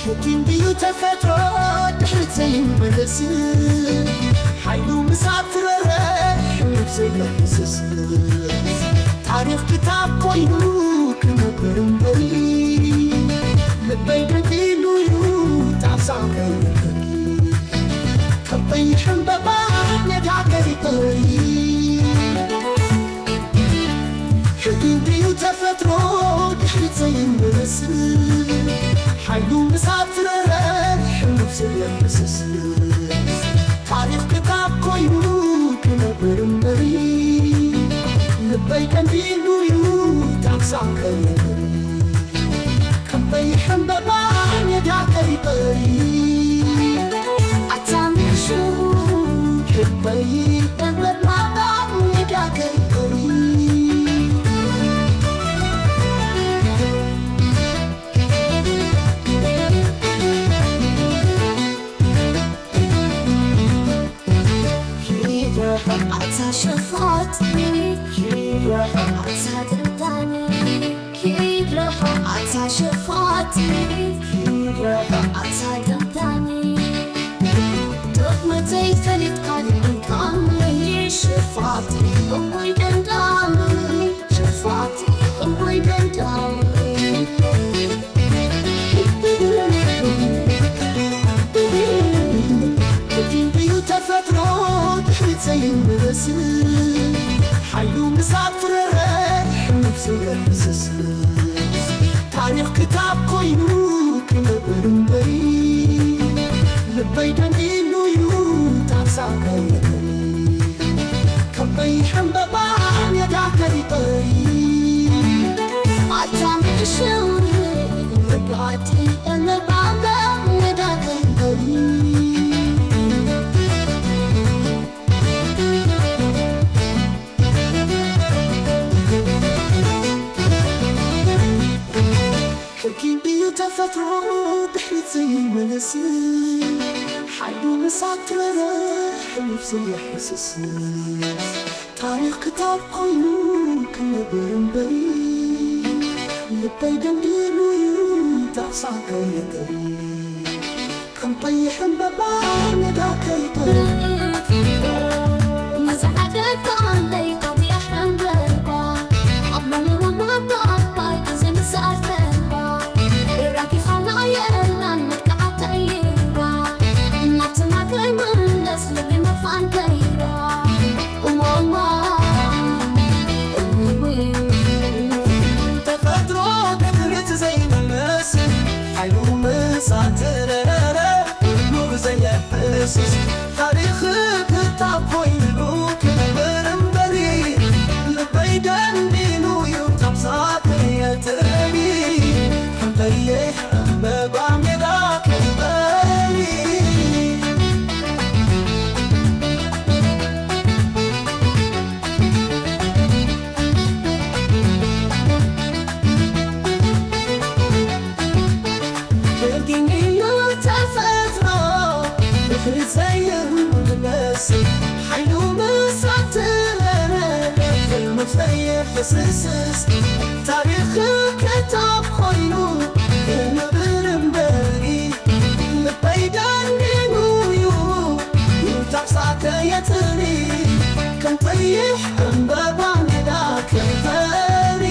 ሕጊ እንድዩ ተፈጥሮ ድሕሪት ዘይምለስ፣ ሓይሉ ምሳብ ትረረ ሕሉፍ ዘይምሕስስ፣ ታሪኽ ክታብ ኮይኑ ክነብር እምበሪ፣ ልበይ ደንዲኑ እዩ ጣዕሳ ከይበሪ፣ ከም ቀይሕ ዕምበባ ሜዳ ከይበሪ። ሕጊ እንድዩ ተፈጥሮ ድሕሪት ዘይምለስ፣ ሓይሉ ምሳብ ትረረ ሕሉፍ ዘይምሕስስ፣ ታሪኽ ክታብ ኮይኑ ክነብር እምበሪ፣ ልበይ ቀንዲሉ እዩ ጣዕሳ ከይበሪ፣ ከም ቀይሕ ዕምበባ ሜዳ ከይበሪ። ኣታ ምሹ ልበይ ዕምበባ ሜዳ ከይበሪ። ኪድ ርሑቕ ኣታ ሸፋጢ፣ ኪድ ርሑቕ ኣታ ደምዳሚ፣ ኪድ ርሑቕ ኣታ ሸፋጢ፣ ኪድ ርሑቕ ኣታ ደምዳሚ። ጥቕመተይ ፈሊጥካ ድንቃመይ ሸፋጢ፣ እወይ ደምዳሚ፣ ሸፋጢ፣ እወይ ደምዳሚ። ሕጊ እንድዩ ተፈጥሮ ድሕሪት ዘይምለስ፣ ሓይሉ ምሳብ ትረረ ሕሉፍ ዘይምሕስስ፣ ታሪኽ ክታብ ኮይኑ ክነብር እምበሪ፣ ልበይ ደንዲኑ እዩ ጣዕሳ ከይበሪ። ከመይ ዕምበባ ሜዳ ከይበሪ። ኣታ ምሽው ርግኣቲ ዕምበባ ሜዳ ከይበሪ። ሕጊ እንድዩ ተፈጥሮ ድሕሪት ዘይምለስ፣ ሓይሉ ምሳብ ትረረ ሕሉፍ ዘይሕስስ፣ ታሪኽ ክታብ ኮይኑ ክነብር እምበሪ፣ ልበይ ደንዲኑ እዩ ጣዕሳ ከይበሪ። ከም ቀይሕ ዕምበባ ሜዳ ከይበሪ። መዛዕደካ ኣለይ ቀይሕ ዕምበባ፣ ኣብ መንጎ መባባይ ግዜ ምስ ኣልፈባ፣ ራኪኻና የላን መጥቃዕተይባ፣ ናብቲ ማእከል ምለስ ልቢ መፋንተይባ። እሞ፣ እሞ፣ ተፈጥሮ ድሕሪት ዘይምለስ፣ ሓይሉ ምሳብ ትረረ፣ ኑር ዘየፍስስ፣ ታሪኽ ክታብ ኮይኑ ክነብር እምበሪ፣ ልበይ ደንዲኑ እዩ ጣዕሳ ከየጥሪ፣ ከም ቀይሕ ዕምበባ ሜዳ ከይበሪ። ሕጊ እዩ ተፈጥሮ፣ ድሕሪ ዘይምለስ፣ ሓይሉ ምሳብ ትረረ፣ ሕሉፍ ዘይሕስስ፣ ታሪኽ ክታብ ኮይኑ ክነብር እምበሪ፣ ልበይ ደንዲኑ እዩ ጣዕሳ ከየጥሪ፣ ከም ቀይሕ ዕምበባ ሜዳ ከይበሪ።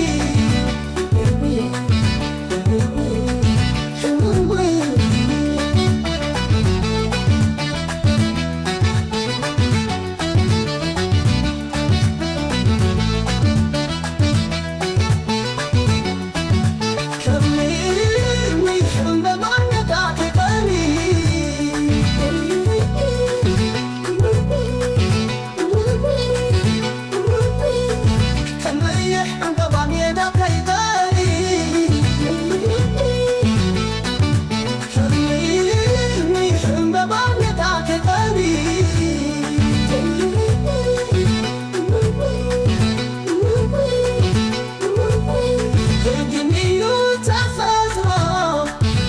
ሕጊ እዩ ተፈጥሮ፣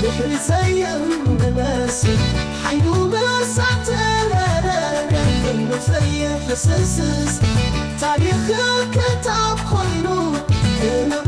ድሕሪ ዘይምለስ፣ ሓይሉ ምሳብ ትረረ፣ ክንዱ ዘይሕስስ፣ ታሪኽ ክታ Enough